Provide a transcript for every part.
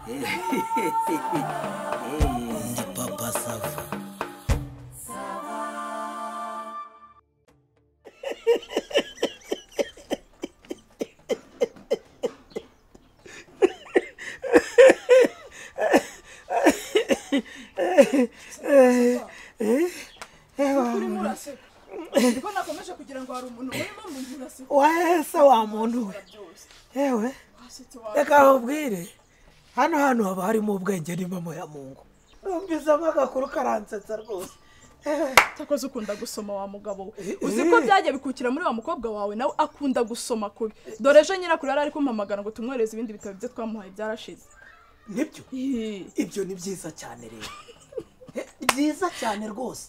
Ndi Papa Sava. Wese wa muntu we, yewe reka nkubwire, hano hantu haba harimo ubwenge n'impamo ya Mungu. Numvise agakuru karansetsa rwose. Cyakoze ukunda gusoma wa mugabo we. Uzi ko byagiye bikukira muri wa mukobwa wawe, nawe akunda gusoma kubi. Dore ejo nyirakuru yari ari kumpamagara ngo tumwohereze ibindi bitabo bye twamuhaye byarashize. Nibyo? Ibyo ni byiza cyane rero. Byiza cyane rwose.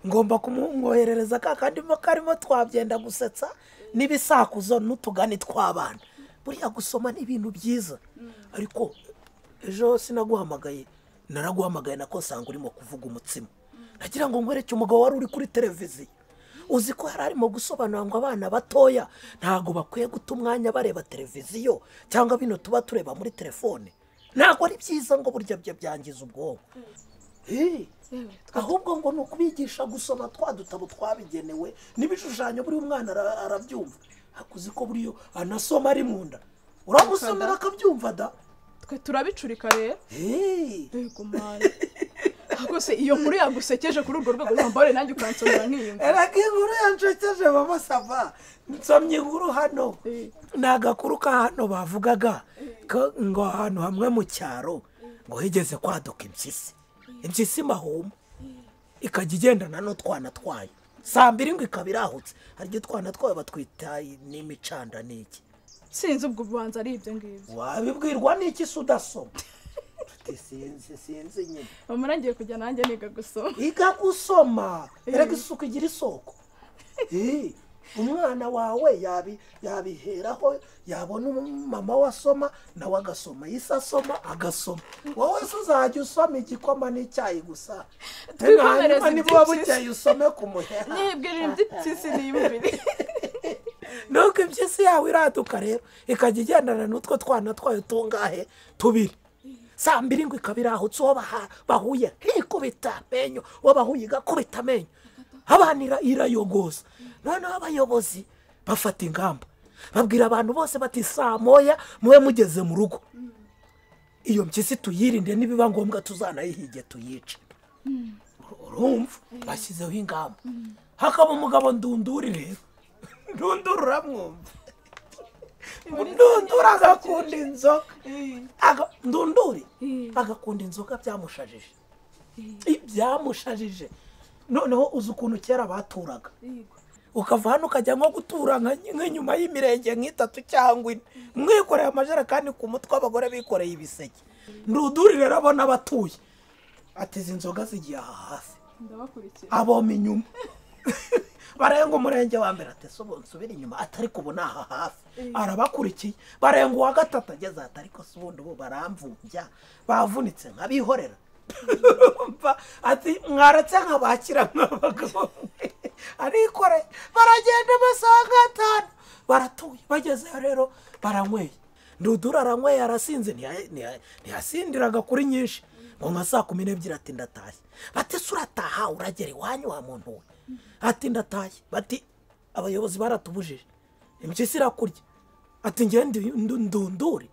Ngomba kumwoherereza ka kandi karimo twabyenda gusetsa n'ibisakuzo n'utugani tw'abana. Buriya gusoma ni ibintu byiza. Ariko ejo sinaguhamagaye, naraguhamagaye nako sanga urimo kuvuga umutsima. Nagira ngo nkwereke umugabo wari uri kuri televiziyo. Uzi ko yari arimo gusobanura ngo abana batoya ntago bakwiye guta umwanya bareba televiziyo cyangwa bino tuba tureba muri telefone. Ntago ari byiza ngo burya byangiza ubwonko. Ahubwo ngo ni ukubigisha gusoma twa dutabo twabigenewe n'ibishushanyo, buri mwana arabyumva. Hakuzi ko buriyo anasoma ari munda, uramusomera akabyumva da. Twe turabicurika rero. Yego mwana. Akose iyo nkuru yagusekeje kuri urwo rwego wambare nanjye ukansomera nk'iyi nkuru. Erega inkuru yansekeje mama Sava. Nsomye inkuru hano. Ni agakuru ka hano bavugaga ngo ahantu hamwe mu cyaro ngo higeze kwaduka impyisi. Impyisi mahuma ikajya igendana n'utwana twayo. Saa mbiri ngo ikaba irahutse. Hari igihe utwana twayo batwita n'imicanda n'iki. Sinzi ubwo bubanza ari ibyo ngibyo. Wabibwirwa n'iki se udasoma? Sinzi sinzi nyine. Mama nagiye kujya nanjye niga gusoma. Iga gusoma. Erega isuku igira isoko. Umwana wawe yabiheraho, yabona mama wasoma nawe agasoma, isa asoma agasoma. Wowe se uzajya usoma igikoma n'icyayi gusa. Hanyuma niba bukeye usome ku muheha. Nibwirira iby'impyisi niyumvire. Nuko impyisi yawe iraduka rero ikajya igendana n'utwo twana twayo tungahe? Tubiri. Saa mbiri ngo ikaba irahutse, uwo bahuye ikubita amenyo, uwo bahuye igakubita amenyo. Abana irayogoza. Noneho abayobozi bafata ingamba, babwira abantu bose bati saa moya mube mugeze mu rugo. Iyo mpyisi tuyirinde, nibiba ngombwa tuzanayihige tuyice. Urumva bashyizeho ingamba. Hakaba umugabo Ndunduri rero. Ndunduri uramwumva. Ndunduri agakunda inzoga. Ndunduri agakunda inzoga byamushajije. Byamushajije. Noneho uzi ukuntu kera baturaga. Ukava hano ukajya nko gutura nk'inyuma y'imirenge nk'itatu cyangwa ine, mwikoreye amajerekani ku mutwe, abagore bikoreye ibiseke. Ndunduri rero abona abatuye ati izi nzoga zigiye aha hafi, aboma inyuma. Barenga umurenge wa mbere ati ubu nsubire inyuma, atari kubona aha hafi. Arabakurikiye. Barenga uwa gatatu ageze ati ariko se ubundi ubu baramvumbya bavunitse nkabihorera. Ati mwaretse nkabakira nk'abagabo. Arikore baragenda amasaha atanu baratuye. Bagezeyo rero baranyweye. Ndunduri aranyweye arasinze, ntiyasindiraga kuri nyinshi. Ngo nka saa 12 ati ndatashye. Bati se urataha uragera iwanyu wa muntu we? Ati ndatashye. Bati abayobozi baratubujije, impyisi irakurya. Ati njye Ndunduri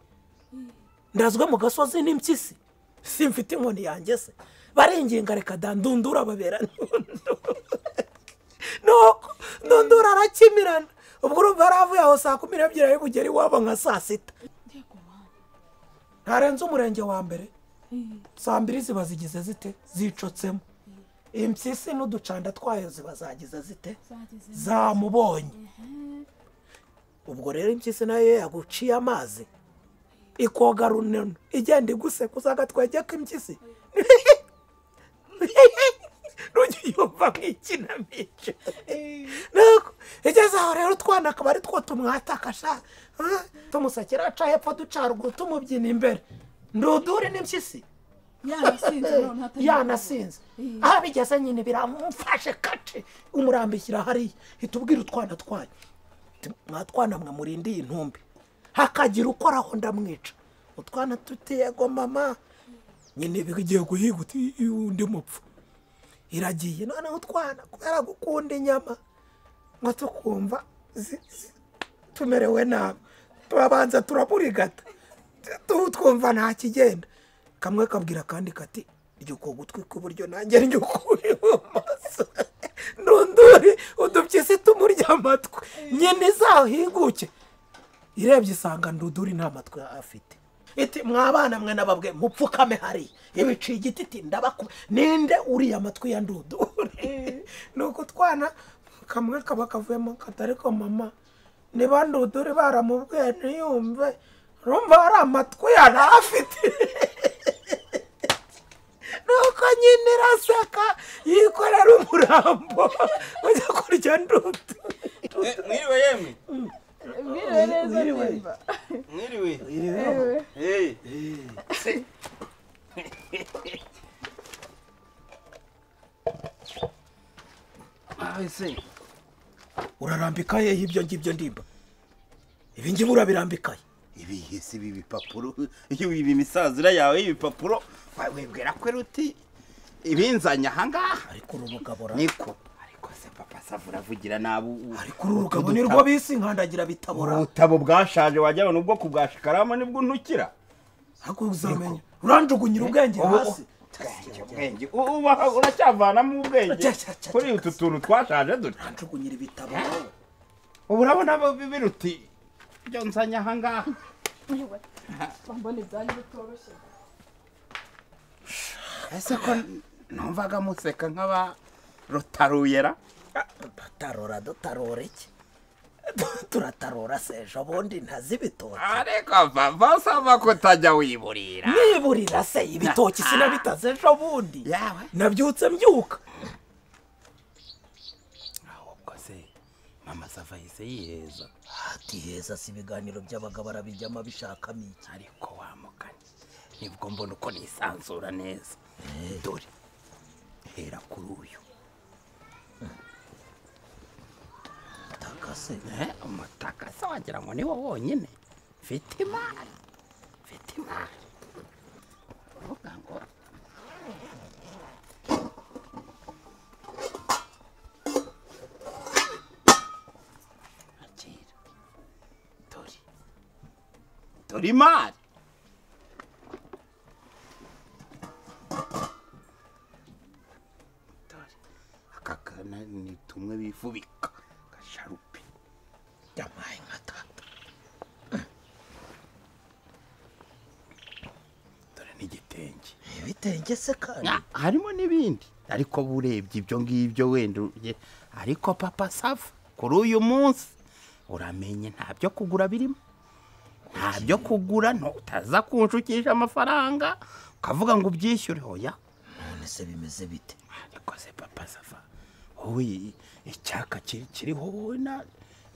ndazwe mu gasozi n'impyisi, simfite inkoni yanjye se. Baringinga reka da, Ndunduri ababera nuko Ndunduri arakimirana. Ubwo urumva yaravuye aho saa 12 ari bugere iwabo nka saa sita. Ntarenze umurenge wa mbere. Saa mbiri ziba zigize zite? Zicotsemo. Impyisi n'uducanda twayo ziba zagize zite? Zamubonye. Ubwo rero impyisi nayo yaguciye amazi ikoga runeno igenda iguseka, uzagatwegeka impyisi. Rugiyumva nk'ikinamico. Nuko igeze aho rero utwana akaba ari two tumwatakasha, tumusakira aca hepfo duca ruguru tumubyina imbere. Ndunduri n'impyisi yanasinze. Aho bigeze nyine biramufashe kace, umurambishyira hariya, itubwira utwana twayo. Mwatwana mwe murindiye intumbi, hakagira ukoraho ndamwica. Utwana tutiyego mama nyine bigiye guhiga undi mupfu. Iragiye noneho utwana kubera gukunda inyama ngo tukumva tumerewe nabi turabanza turaburigata twumva nta kigenda. Kamwe kabwira kandi kati ryuko gutwi kw'iburyo nanjye ryukuri ibumoso. Ndunduri udupyisi tumurya amatwi. Nyine izahinguke irebye isanga Ndunduri nta matwi afite. Iti mwabana mwe nababwe mupfukame hari ibiciye igiti iti ndabaku ninde uriya amatwi ya Ndunduri. Nuko twana kamwe kaba kavuyemo katariko mama niba Ndunduri baramubwiye ntiyumve rumva ari amatwi yari afite. Nuko nyine iraseka yikorera umurambo ujya kurya Ndunduri. Mwiriwe yemwe. Mwiriwe neza Ndimba. Mwiriwe. Mwiriwe. Eh. Ah, urarambika ye ibyo ngibyo Ndimba. Ibi ngibi urabirambikaye. Ibi si ibi bipapuro, iyo ibi misazira yawe ibipapuro wibwira ko ruti ibinzanya ahangaha. Ariko urugabo ra. Niko. Ariko se papa Savura avugira nabu. Ariko urugabo ni rwo bisi nkandagira bitabora. Ubutabo bwashaje wajya nubwo kubwashikaramo nibwo ntukira. Ariko uzamenya. Uranjugunyira ubwenge hasi. Ubwenge uba uracyavanamo ubwenge kuri utu tuntu twashaje dute. Uranjugunyira ibitabo. Ubu urabona biruti ibyo nzanya ahangaha. Mbona ibyanyu bitoroshye. Ese ko numvaga museka nk'aba rutaruyera? Batarora dutarora iki? Turatarora se ejo bundi ntazi ibitoki. Ariko basaba ko utajya wiburira. Niburira se ibitoki sinabitaze ejo bundi. Nabyutse mbyuka. Ahubwo se mama Sava yise yiheza. Ati heza si ibiganiro by'abagabo arabijyamo abishakamo iki? Ariko wamugani nibwo mbona uko nisanzura neza. Dore hera kuri uyu. Umutaka se? Umutaka se wagira ngo ni wo wonyine. Mfite imari. Mfite imari. Uvuga ngo akira. Dore. Dore imari. Dore. Aka kana ni tumwe bifubika. Gasharupe. Yamaye nka tata. Dore n'igitenge. Ibitenge se kandi? Harimo n'ibindi. Ariko burebye ibyo ngibyo wenda ariko papa Sava kuri uyu munsi uramenye nta byo kugura birimo. Nta byo kugura utaza kunshukisha amafaranga ukavuga ngo ubyishyure hoya. None se bimeze bite? Ariko se papa Sava wowe icyaka kiriho wowe na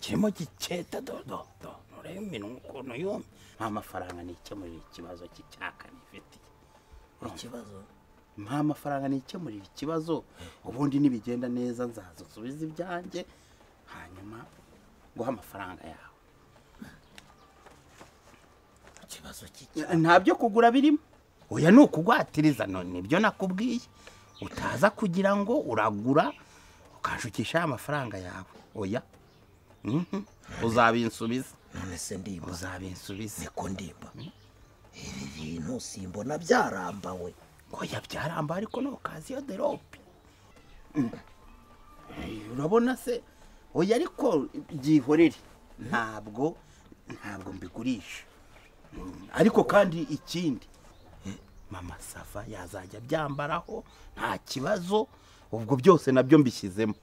kirimo giketa do do do nurebe iminwa ukuntu yumye. Nta mafaranga nikemurira ikibazo cy'icyaka nifitiye. Ikibazo? Mpa amafaranga nikemurira ikibazo ubundi nibigenda neza nzaza nsubize ibyanjye hanyuma guha amafaranga yawe. Ikibazo cy'iki? Nta byo kugura birimo. Oya ni ukugwatiriza none nibyo nakubwiye. Utaza kugira ngo uragura ukanshukisha amafaranga yawe. Oya. Uzabinsubiza. None se Ndimba. Uzabinsubiza. Niko Ndimba. Ibi bintu simbona byarambawe. Oya byaramba ariko no kaziyo de rope. Urabona se oya ariko byihorere. Ntabwo mbigurisha. Ariko kandi ikindi mama Sava yazajya byambaraho nta kibazo ubwo byose nabyo mbishyizemo.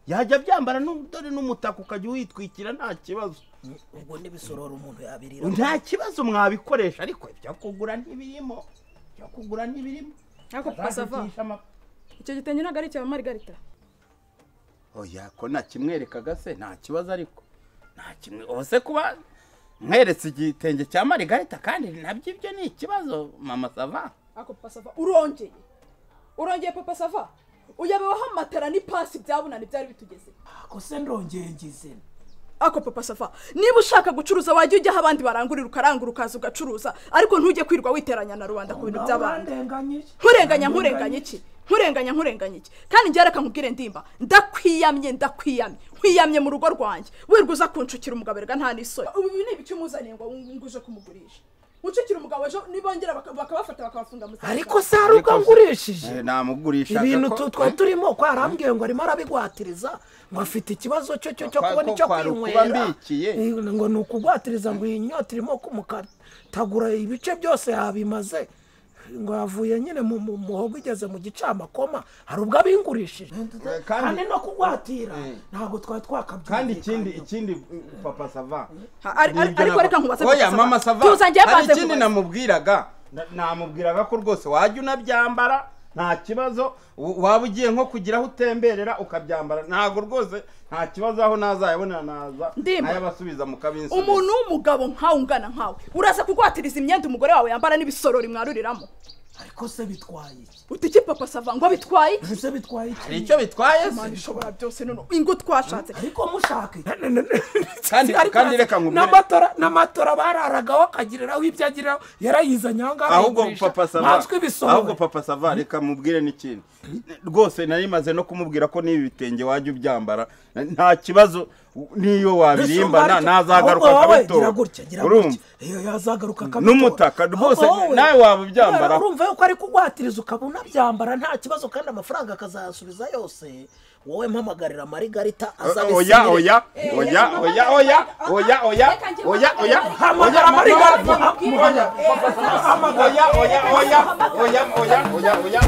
Yajya byambara n'udore n'umutaka ukajya witwikira nta kibazo. Ubwo nibisorora umuntu yabirira. Nta kibazo mwabikoresha ariko ibyo kugura ntibirimo. Ibyo kugura ntibirimo. Ariko papa Sava icyo gitenge ntabwo ari icya Margarita. Oya ko nakimwerekaga se nta kibazo ariko nta kimwe ose kuba mweretse igitenge cya Margarita kandi nabyo ibyo ni ikibazo mama Sava. Ako papa Sava urongeye. Urongeye papa Sava. Uyabeho amatara n'ipasi byabunani byari bitugeze. Ako se ndongeye ngize. Ako Papa Sava, niba ushaka gucuruza wajya ujya aho abandi barangurira ukarangura ukaza ugacuruza, ariko ntujye kwirwa witeranya na rubanda ku bintu by'abandi. Nkurenganya nkurenganya iki? Nkurenganya nkurenganya iki? Kandi njye reka nkubwire Ndimba, ndakwiyamye ndakwiyamye, nkwiyamye mu rugo rwanjye. Wirwa uza kunshukira umugabo erega nta n'isoni. Ubu ni ibiki umuzaniye ngo nguje kumugurisha? Ucukira umugabo ejo nibongera bakabafata bakabafunga mu. Ariko se hari ubwo ngurishije? Namugurishaga ibintu twa turimo ko arambwiye ngo arimo arabigwatiriza ngo afite ikibazo cyo cyo cyo kubona icyo kwinywera, ngo ni ukugwatiriza ngo iyi nyota irimo kumukatagura ibice byose yabimaze, ngo yavuye nyine mu muhogo igeze mu gicamakoma. Hari ubwo abingurishije kandi no kugwatira ntabwo twari twakabyumvikanye. Kandi ikindi Papa Sava, ariko reka nkubaze. Oya Mama Sava, hari ikindi namubwiraga ko rwose wajya unabyambara nta kibazo, waba ugiye nko kugira aho utemberera ukabyambara, ntabwo rwose nta kibazo, aho nazayabona naza nayabasubiza mu kabinsubiza. Umuntu w'umugabo nkawe ungana nkawe uraza kugwatiriza imyenda umugore wawe yambara n'ibisorori mwaruriramo. Ariko se bitwaye iki? Utiki Papa Sava ngo bitwaye iki? Se bitwaye iki? Hari icyo bitwaye se? Ishobora byose none ingo twashatse. Ariko mushake. Kandi reka nkubwire. N'amatora bararagaho akagiriraho ibyo agiriraho yarayizanye aha ngaha. Ahubwo Papa Sava, ahubwo Papa Sava reka mubwire n'ikindi. Rwose nari maze no kumubwira ko n'ibi bitenge wajya ubyambara nta kibazo, niyo wabirimbana nazagaruka akabitora. Urumva? Iyo yazagaruka akabitora. N'umutaka rwose nawe wabubyambara. Urumva yuko ari kugwatiriza ukabona byambara nta kibazo kandi amafaranga akazayasubiza yose. Wowe mpamagarira Marigarita azabe. Oya oya oya oya oya oya oya oya oya hamagara Marigarita. Oya oya oya oya oya oya oya.